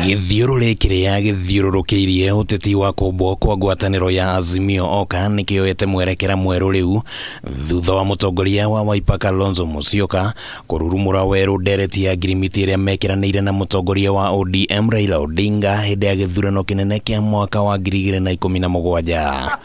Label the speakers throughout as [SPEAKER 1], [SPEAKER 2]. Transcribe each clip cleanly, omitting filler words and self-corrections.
[SPEAKER 1] Gĩthiũrũrĩ kĩrĩa gĩthiũrũrũkĩirie ũteti wa kũmbwo kwa ngwatanĩro ya Azimio Oka nĩkĩoete mwerekera mwerũ rĩu thutha wa mũtongoria wa Wiper Kalonzo Musyoka kũrurumũra werũ ndereti ya ngirimiti ĩrĩa mekĩranĩire na mũtongoria wa ODM Raila Odinga hĩndĩ ya gĩthurano kĩnene kĩa mwaka wa 2017.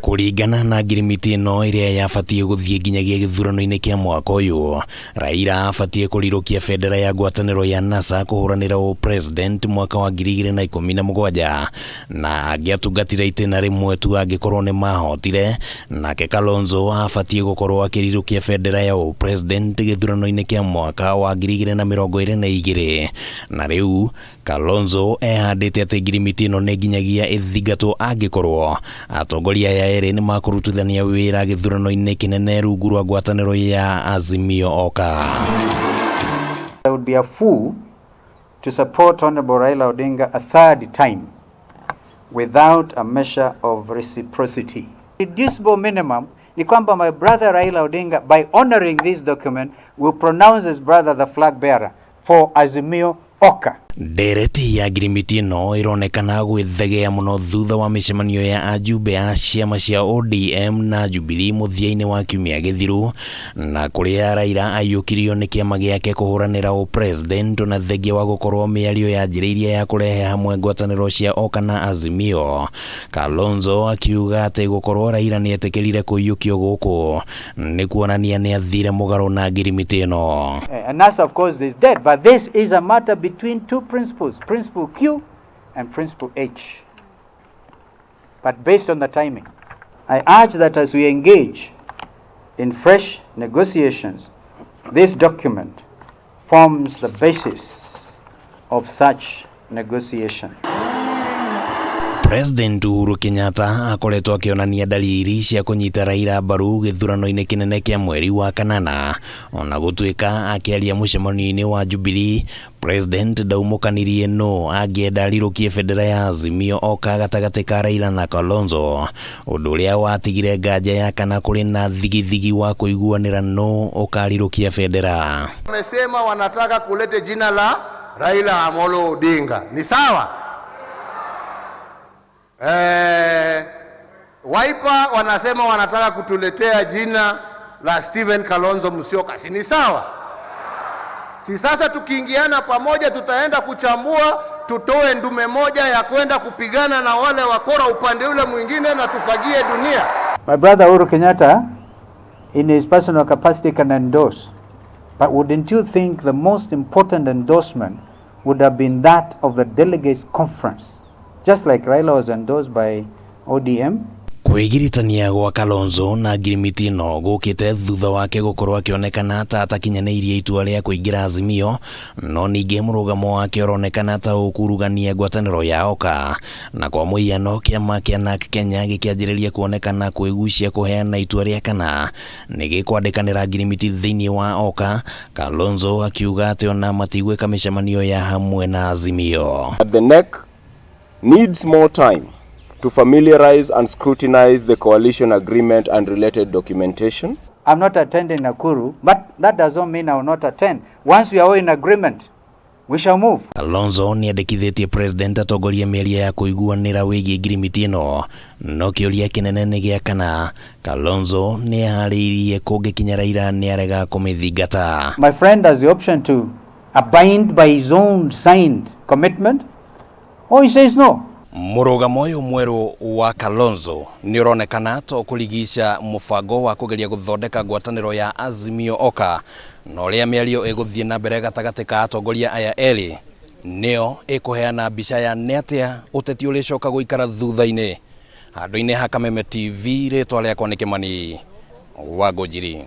[SPEAKER 1] Kũringana na ngirimiti ĩno ĩrĩa yabatiĩ gũthiĩ nginyagia gĩthurano-inĩ kĩa mwaka ũyũ, Raila abatiĩ kũrirũkia bendera ya ngwatanĩro ya NASA kũhũranĩra ũ-president mwaka wa 2017 na angĩatungatire itĩna rĩmwe tu angĩkorwo nĩ mahotire, nake Kalonzo abatiĩ gũkorwo akĩrirũkia bendera ya ũ-president gĩthurano-inĩ kĩa mwaka wa 2022 na rĩu Kalonzo ehandĩte atĩ ngirimiti ĩno nĩ nginyagia ĩthingatwo angĩkorwo atongoria aya erĩ nĩ makũrutithania wĩra gĩthurano-inĩ kĩnene rungu rwa ngwatanĩro ya Azimio Oka.
[SPEAKER 2] I would be a fool to support Honorable Raila Odinga a third time without a measure of reciprocity. Reducible minimum ni kwamba my brother Raila Odinga, by honoring this document, will pronounce his brother the flag bearer for Azimio Oka.
[SPEAKER 1] Ndereti ya ngirimiti ĩno ĩronekana gwĩthegea mũno thutha wa mĩcemanio ya ajumbe a ciama cia ODM na Jubilee mũthia-inĩ wa kiumia gĩthiru na kũrĩa Raila aiyũkirio nĩ kĩama gĩake kũhũranĩra ũ-president na thengia wa gũkorwo mĩario yanjĩrĩirie ya kũrehe hamwe ngwatanĩro cia Oka na Azimio. Kalonzo akiuga atĩ gũkorwo Raila nĩetĩkĩrire kũiyũkio gũkũ nĩ kuonania nĩ athire mũgarũ na ngirimiti ĩno.
[SPEAKER 2] And NASA, of course, is dead. But this is a matter between two principles, Principle Q and Principle H. But based on the timing, I urge that as we engage in fresh negotiations, this document forms the basis of such negotiation.
[SPEAKER 1] President Uhuru Kenyatta akoretwo akĩonania dalili cia kũnyita Raila mbaru gĩthurano-inĩ kĩnene kĩa mweri wa kanana ona gũtuĩka akĩaria mũcemanio-inĩ wa Jubilee, President ndaumũkanirie nũ angĩenda arirũkie bendera ya Azimio Oka gatagatĩ ka Raila na Kalonzo, ũndũ ũrĩa watigire nganja ya kana kũrĩ na thigithigi wa kũiguanĩra nũ ũkarirũkia bendera.
[SPEAKER 3] Wamesema wanataka kulete jina la Raila Amolo Odinga. Ni sawa? Wiper wanasema wanataka kutuletea jina la Stephen Kalonzo Musyoka. Si ni sawa? Si sasa tukiingiana pamoja tutaenda kuchambua, tutoe ndume moja ya kwenda kupigana na wale wakora upande ule mwingine na tufagie dunia.
[SPEAKER 2] My brother Uhuru Kenyatta, in his personal capacity, can endorse. But wouldn't you think the most important endorsement would have been that of the delegates conference? Just like Raila was endorsed by ODM.
[SPEAKER 1] Kwĩgiritania gwa Kalonzo na ngirimiti ĩno gũkĩte thutha wake gũkorwo akĩonekana ta atakinyanĩirie itua rĩa kũingĩra Azimio, no ningĩ mũrũgamo wake ũronekana ta ũkurugania ngwatanĩro ya Oka, na kwa mũhiano kĩama kĩa NARC Kenya gĩkĩanjĩrĩria kuonekana kwĩgucia kũheana itua rĩa kana nĩ gĩkwandĩkanĩra ngirimiti thĩinĩ wa Oka, Kalonzo akiuga atĩ ona matigwĩka mĩcemanio ya hamwe na Azimio.
[SPEAKER 4] The NEC needs more time to familiarize and scrutinize the coalition agreement and related documentation.
[SPEAKER 2] I'm not attending Nakuru, but that does not mean I will not attend. Once we are all in agreement, we shall move.
[SPEAKER 1] Kalonzo nĩendekithĩtie president atongorie mĩario ya kũiguanĩra wĩgiĩ ngirimiti ĩno, no kĩũria kĩnene nĩ gĩa kana Kalonzo nĩeharĩirie kũngĩkinya Raila nĩarega kũmĩthingata.
[SPEAKER 2] My friend has the option to abide by his own signed commitment, or he says no.
[SPEAKER 1] Mũrũgamo ũyũ mwerũ wa Kalonzo nĩ ũronekana to kũrigica mũbango wa kũgeria gũthondeka ngwatanĩro ya Azimio Oka, na ũrĩa mĩario ĩgũthiĩ na mbere gatagatĩ ka atongoria aya erĩ nĩyo ĩkũheana mbica ya nĩ atĩa ũteti ũrĩcoka gũikara thutha-inĩ. Handũ-inĩ ha Kameme TV, rĩtwa rĩakwa nĩ Kĩmani wa Ngũnjiri.